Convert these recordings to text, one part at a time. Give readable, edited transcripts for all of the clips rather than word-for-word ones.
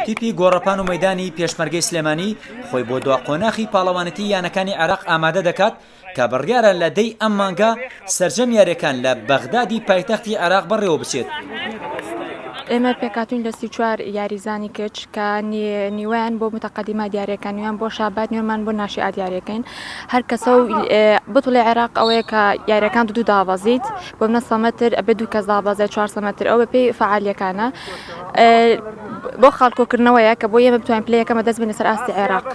تیپی گۆڕەپان و مەیدانی پێشمەرگەی سلێمانی خۆی بۆ دوا قۆناخی پاڵەوانێتی یانەکانی عێراق ئامادە دەکات کە بڕیارە لە دەی ئەم مانگە سەرجەم یاریەکان لە بەغدادی پایتەختی عێراق بەڕێوەبچێت. ئێمە پێکهاتووین لە 34 یاریزانی کچ کە نیوەیان بۆ متەقەدیمات یاریەکەن نیوەیان بۆ شابات نیوەمان بۆ ناشیئات یاریەکەین هەر کەسە و بتڵی عێراق ئەوەیە کە یاریەکان دوو دابەزیت بۆ منە سەمەتر ئەبێ دوو کەس دابەزێت چوار سەمەتر ئەو بەپێی فعالیەکانە بۆ خاڵکۆکردنەوەیە کە بۆ ئێمە بتوانین پلەی یەکەمە دەست بێنە سەر ئاستی عێراق.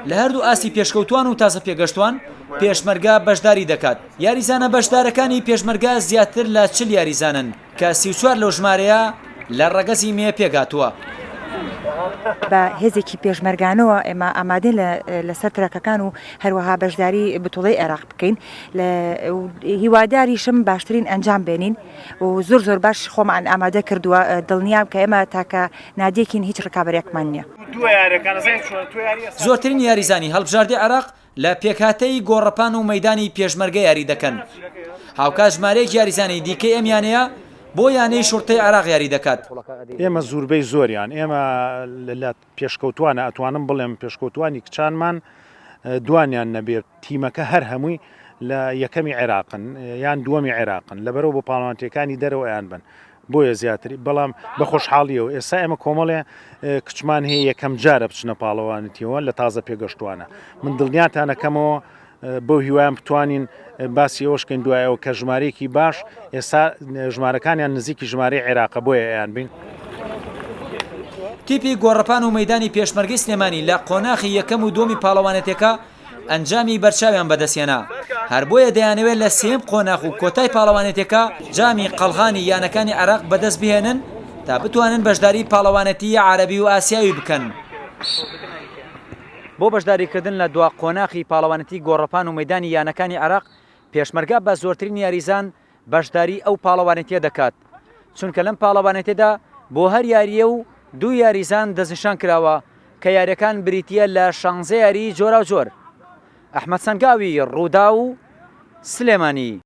لە هەردوو ئاستی پێشکەوتوان و تازە پێگەشتوان پێشمەرگە بەشداری دەکات یاریزانە بەشدارەکانی پێشمەرگە زیاتر لە چل یاریزانن کە 34 لەو ژمارەیە لە ڕەگەزی مێ پێکهاتووە. بە هێزێکی پێشمەرگانەوە ئێمە ئامادەین لەسەر ترەکەکان و هەروەها بەشداری بتوڵەی عێراق بکەین هیواداریشم باشترین ئەنجام بێنین و زۆر زۆر باش خۆمان ئامادە کردووە دڵنیام کە ئێمە تاکە نادیەکین هیچ ڕکابەرێکمان نییە. زۆرترین یاریزانی هەڵبژاردەی عێراق لە پێکهاتەی گۆڕەپان و مەیدانی پێشمەرگە یاری دەکەن، هاوکات ژمارەیەک یاریزانی دیکەی ئەم یانەیە بۆ یانەی شوڕتەی عێراق یاری دەکات. ئێمە زوربەی زۆریان ئێمە لە پێشکەوتوانە ئەتوانم بڵێم پێشکەوتوانی کچانمان دوانیان نەبێت تیمەکە هەر هەمووی لە یەکەمی عێراقن یان دووەمی عێراقن لەبەرەوە بۆ پاڵەوانتیەکانی دەرەوە ئەیان بن بۆیە زیاتر بەڵام بە خۆشحاڵیەوە ئێستا ئێمە کۆمەڵێ کچمان هەیە یەکەم جارە بچنە پاڵەوانێتیەوە لە تازە پێگەشتوانە من دڵنیاتانەکەمەوە بەو هیوایان بتوانین باسی ئەوەشکەین دوایەوە کە ژمارەیەکی باش ئێستا ژمارەکانیان نزیکی ژمارەی عێراقە بۆیە ئەیان بین. تیپی گۆڕەپان و مەیدانی پێشمەرگەی سلێمانی لە قۆناخی یەکەم و دووەمی پاڵەوانێتیەکە ئەنجامی بەرچاویان بەدەستهێنا، هەر بۆیە دەیانەوێت لە سێیەم قۆناخ و کۆتای پاڵەوانێتیەکە جامی قەڵغانی یانەکانی عێراق بەدەست بهێنن تا بتوانن بەشداری پاڵەوانێتیی عەرەبی و ئاسیاوی بکەن. بۆ بەشداریکردن لە دوا قۆناخی پاڵەوانێتی گۆڕەپان و مەیدانی یانەکانی عێراق، پێشمەرگە بە زۆرترین یاریزان بەشداری ئەو پاڵەوانێتیە دەکات، چونکە لەم پاڵەوانێتیەدا بۆ هەر یارییە و دوو یاریزان دەستنیشان کراوە کە یاریەکان بریتیە لە شانزە یاریی جۆراوجۆر. ئەحمەد سەنگاوی، رووداو، سلێمانی.